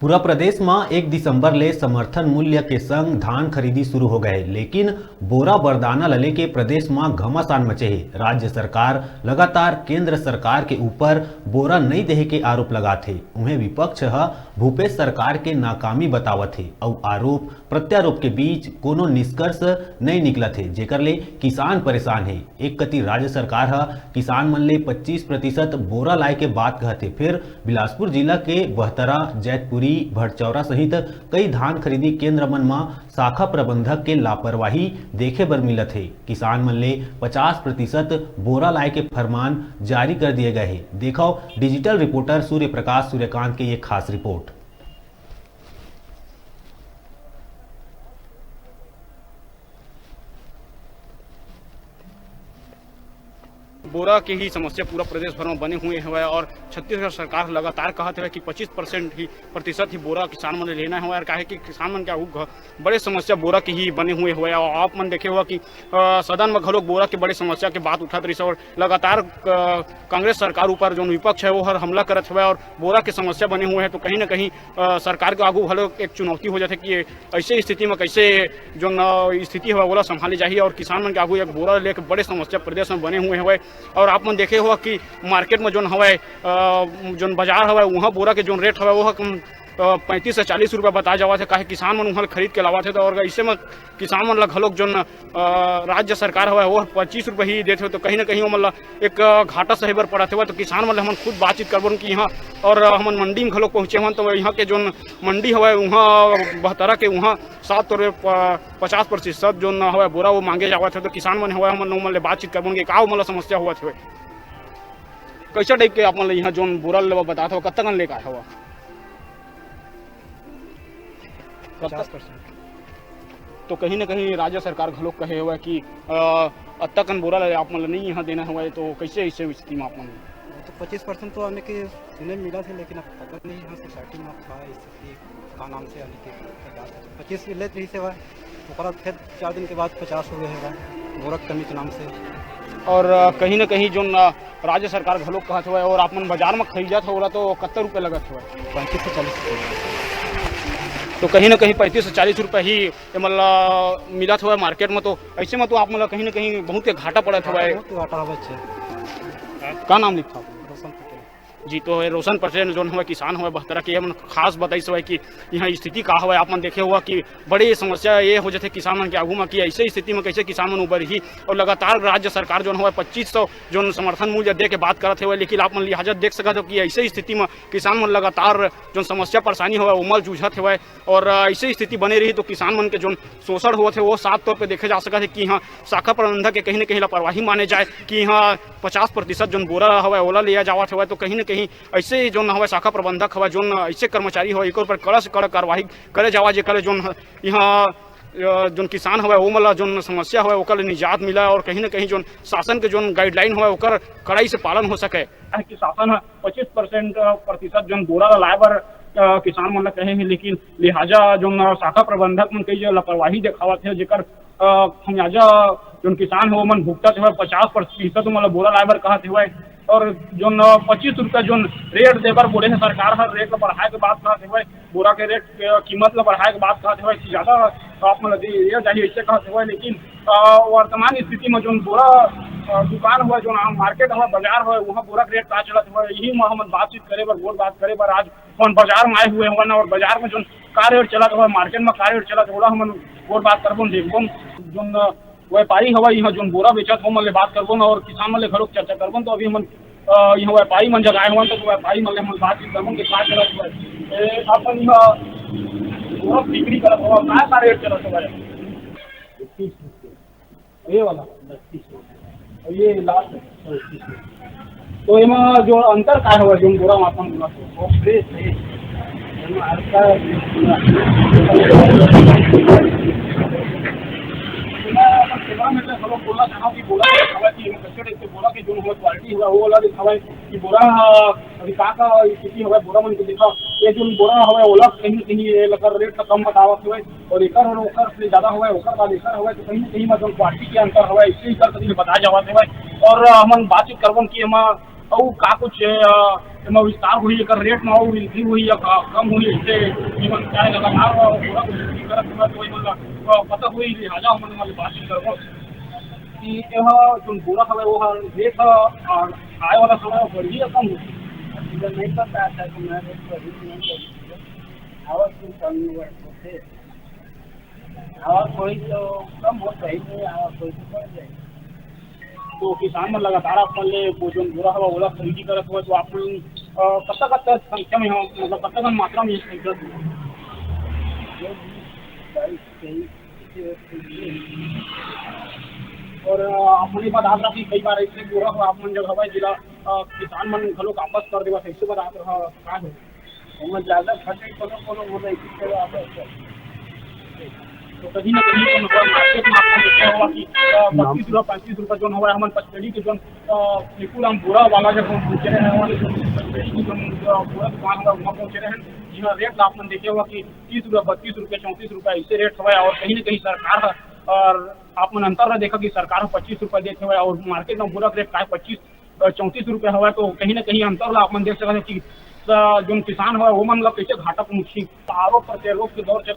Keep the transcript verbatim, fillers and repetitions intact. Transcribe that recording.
पूरा प्रदेश म एक दिसंबर ले समर्थन मूल्य के संग धान खरीदी शुरू हो गए, लेकिन बोरा बरदाना ल लेके प्रदेश म घमासान मचे हे। राज्य सरकार लगातार केंद्र सरकार के ऊपर बोरा नइ देहे के आरोप लगात हे। उहें, विपक्ष ह भूपेश सरकार के नाकामी बतावत हे अउ आरोप प्रत्यारोप के बीच कोनो निष्कर्ष नइ निकलत हे, जेकर ले किसान परेशान हे। एक कति राज्य सरकार ह किसान मन ले पच्चीस प्रतिशत बोरा लाए के बात कहत हे, फिर बिलासपुर जिला के बहतरा, जैतपुरी, भटचौरा सहित कई धान खरीदी केंद्र मन म शाखा प्रबंधक के लापरवाही देखे बर मिलत हे। किसान मन ले पचास प्रतिशत बोरा लाए के फरमान जारी कर दिए गए हे। देखव डिजिटल रिपोर्टर सूर्य प्रकाश सूर्यकांत के ये खास रिपोर्ट। बोरा के ही समस्या पूरा प्रदेश भर में बने हुए हवय और छत्तीसगढ़ सरकार लगातार कहत हवय कि पच्चीस परसेंट ही, प्रतिशत ही बोरा किसान मन ले लेना हवय। और काहे कि किसान मन के आगू घ-, बड़े समस्या बोरा के ही बने हुए हवय। और आप मन देखे हुआ कि, अ, सदन में घलोक बोरा के बड़े समस्या के बात उठत रहिस और लगातार, अ, कांग्रेस सरकार ऊपर जोन विपक्ष है, वो हर हमला करत हवय और बोरा के समस्या बने हुए हैं। तो कहीं ना कहीं, अ, सरकार के आगू घलो एक चुनौती हो जाथे कि ये ऐसे स्थिति में कैसे जोन, अ, स्थिति हवय, ओला संभाले जाही और किसान मन के आगू एक बोरा लेके बड़े समस्या प्रदेश में बने हुए हवय। और आप मन देखे हुआ कि मार्केट में जोन हवय, अ, जोन बाजार हवय, वहाँ बोरा के जोन रेट हवय, वो ह कम, अ, पैंतीस से चालीस रुपया बताया जावत है, काहे किसान मन उहाँ खरीद के लावत है। तो और ऐसे में किसान मन ला घलोक जोन, अ, राज्य सरकार हवय, वो पच्चीस रुपया ही देत हवय, तो कहीं ना कहीं ओमन ला एक, अ, घाटा सहे बर पड़त हवय। तो किसान मन ले हमन खुद बातचीत करबन कि यहाँ और, अ, हमन मंडी में घलोक पहुँचे हवन, तो यहाँ के जोन मंडी हवय, उहाँ बहतरा के उहाँ सात तौर पे प-, पचास प्रतिशत जोन हवय बोरा वो मांगे जावत हवय। तो किसान मन हवय, हमन ओमन ले बातचीत करबन कि का ओमन ला समस्या होवत हवय, कैसा टाइप के आप मन ला यहाँ जोन बोरा लेवा बतात हवय, कतका कन लेके आए हवय? पचास परसेंट। तो कहीं ना कहीं राज्य सरकार घलोक कहे हुआ है कि, अ, अत्ता कन बोरा ला आप मन ला नहीं यहाँ देना हुआ है, तो कैसे ऐसे स्थिति में आप मन? वो तो पच्चीस परसेंट तो आने के सुने मिला थे, लेकिन अब पता नहीं यहाँ सोसाइटी में था स्थिति का नाम से आने के पचास परसेंट, पच्चीस लेत रही से हुआ, ओकरा फिर चार दिन के बाद पचास हो गए हुआ बोरा के कमी के नाम से। और, अ, कहीं ना कहीं जोन, अ, राज्य सरकार घलोक कहत हवय और आप मन बाजार में खरीदत हो, ओला तो कत्ता रुपया लगत हवय? पैंतीस से चालीस रुपया। तो कहीं ना कहीं पैंतीस से चालीस रुपया ही एमन ला मिलत हवय मार्केट में, तो ऐसे में तो आप मन ला कहीं ना कहीं बहुत के घाटा पड़त हवय। बहुत घाटा हवय, अच्छा। का नाम लिखा? रोशन पटेल। जी, तो ये रोशन पटेल जोन हवय, किसान हवय बहतरा के, एमन खास बताइस हवय कि यहाँ स्थिति का हवय। आप मन देखे हुआ कि बड़ी समस्या ये हो जाथे किसान मन के आगू में कि ऐसे स्थिति में कैसे किसान मन उबरही। और लगातार राज्य सरकार जोन हवय पच्चीस सौ जोन समर्थन मूल्य दे के बात करत हवय, लेकिन आप मन लिहाजा देख सकत हो कि ऐसे स्थिति में किसान मन लगातार जोन समस्या परेशानी हवय ओमल जूझत हवय। और, अ, ऐसे स्थिति बने रही तो किसान मन के जोन शोषण होवत हे, वो साफ तौर पे देखे जा सकत हे कि यहाँ शाखा प्रबंधक के कहीं ना कहीं लापरवाही माने जाए कि यहाँ पचास प्रतिशत जोन बोरा हवय, ओला लिया जावत हवय। तो कहीं ना कहीं ऐसे जोन हवय शाखा प्रबंधक हवय, जोन ऐसे कर्मचारी हवय, एकर ऊपर कड़ा से कड़ा कार्रवाई करे जावा, जेकर जोन ह-, यहाँ, अ, जोन किसान हवय, ओमन ला जोन समस्या हवय, ओकर ले निजात मिला और कहीं ना कहीं जोन शासन के जोन गाइडलाइन हवय, ओकर कड़ाई से पालन हो सके। कि शासन ह पच्चीस परसेंट, अ, प्रतिशत जोन बोरा ला लाए बर, अ, किसान मन ला कहे हे, लेकिन लिहाजा जोन, अ, शाखा प्रबंधक मन कई जगह लापरवाही देखावत हे, जेकर, अ, खमियाजा जोन किसान हे, ओमन भुगतत हवय, पचास प्रतिशत ओमन ला बोरा लाए बर कहत हवय। और जोन, अ, पच्चीस रुपया जोन रेट देबर बोले हे सरकार हर, रेट ला बढ़ाए के बात कहत हवय, बोरा के रेट, अ, कीमत ला बढ़ाए के बात कहत हवय कि ज्यादा आप मन ला दे, ये जाही, ऐसे कहत हवय। लेकिन, अ, वर्तमान स्थिति में जोन बोरा, अ, दुकान हवय, जोन आम मार्केट हवय, बाजार हवय, वहाँ बोरा के रेट का चलत हवय, यही में हमन बातचीत करे बर, गोठ बात करे बर आज हमन बाजार में आए हुए हवन और बाजार में जोन का रेट चलत हवय, मार्केट में का रेट चलत हवय, ओला हमन गोठ बात करबोन, देखबोन। जोन, अ, व्यापारी हवय, इहाँ जोन बोरा बेचत हे, ओमन ले बात करबोन और किसान मन ले घलोक चर्चा करबोन। तो अभी हमन, अ, इहाँ व्यापारी मन जगाए हवन, तो व्यापारी मन ले हमन बातचीत करबोन कि का चलत हवय। ए, अपन इहाँ बोरा बिक्री करत हवय, का, का रेट चलत हवय? ये वाला बत्तीस सौ और ये लास्ट है चौंतीस सौ। तो एमा जो अंतर का है, जो बोरा में अपन बोला तो वो फ्रेश है। एमा हल्का मैं अपन सेवा में तो हम लोग बोलना चाहूँ कि बोरा के हवा की एमा कच्चे टाइप के बोरा के जो हमारे क्वालिटी हुआ वो वाला दिखावा है कि बोरा अभी का का स्थिति हवा बोरा मन के देखा। ये जो बोरा हवा ओला कहीं ना कहीं ये लगा रेट का कम बतावा हुआ है। और एकर और ओकर से ज्यादा होवय, ओकर बाद एकर होवय, तो कहीं ना कहीं म जोन क्वालिटी के अंतर होवय, इसे एकर कति ले बताए जावत होवय। और, अ, हमन बातचीत करबन कि एमा अउ का कुछ, अ, एमा विस्तार होही, एकर रेट म अउ वृद्धि होही या का कम होही, अइसे जेमन चाहे लगातार, अ, बोरा के खेती करत हवय, तो एमन ला, अ, पता होही, लिहाजा हमन एमा बातचीत करबो कि एहा जोन बोरा हवय, वो ह रेट ह, अ, आए वाला समय म बढ़ही या कम होही? अभी तो नहीं पता था कि मैं रेट बढ़ही कि नहीं बढ़ही। आवत दिन कम होथे। और कोई तो कम हो जाही, नहीं, और कोई तो बढ़ जाही। तो किसान मन लगातार आप मन ले वो जोन बोरा हवा, ओला खरीदी करत हवा, तो आप मन, अ, कतका, कतका संख्या में हो, मतलब, कतका कन मात्रा में खरीदत हो? जो भी बाईस, तेईस, और, अ, आप मन ये बतात रहा कि कई बार ऐसे बोरा हवा आप मन जब हवा जिला, अ, किसान मन घलो वापस कर देवा, ऐसे बतात रहा, का हो? ओमा ज्यादा फटे कोनो कोनो बोले कि चलो आप तो कहीं ना कहीं तो मतलब मार्केट में आपको देखा होगा कि, अ, बत्तीस रुपया, पैंतीस रुपया जोन हवा हमन पचपेड़ी के जोन, अ, त्रिपुराम बोरा वाला जब हम पहुंचे रहे हैं, हमारे पचपेड़ी के जोन, अ, बोरा दुकान हवा वहाँ पहुंचे रहे हैं, जिहाँ रेट ला आप मन देखे होगा कि तीस रुपया, बत्तीस रुपया, चौंतीस रुपया ऐसे रेट हवा। और कहीं ना कहीं सरकार ह, और आप मन अंतर ला देखा कि सरकार ह पच्चीस रुपया देते हुए और मार्केट में बोरा रेट का है पच्चीस, अ, चौंतीस रुपया हवा, तो कहीं ना कहीं अंतर ला आप मन देख सकते हो कि, अ, जोन किसान हवा वो मन ला कैसे घाटा पहुंची। आरोप प्रत्यारोप के दौर चल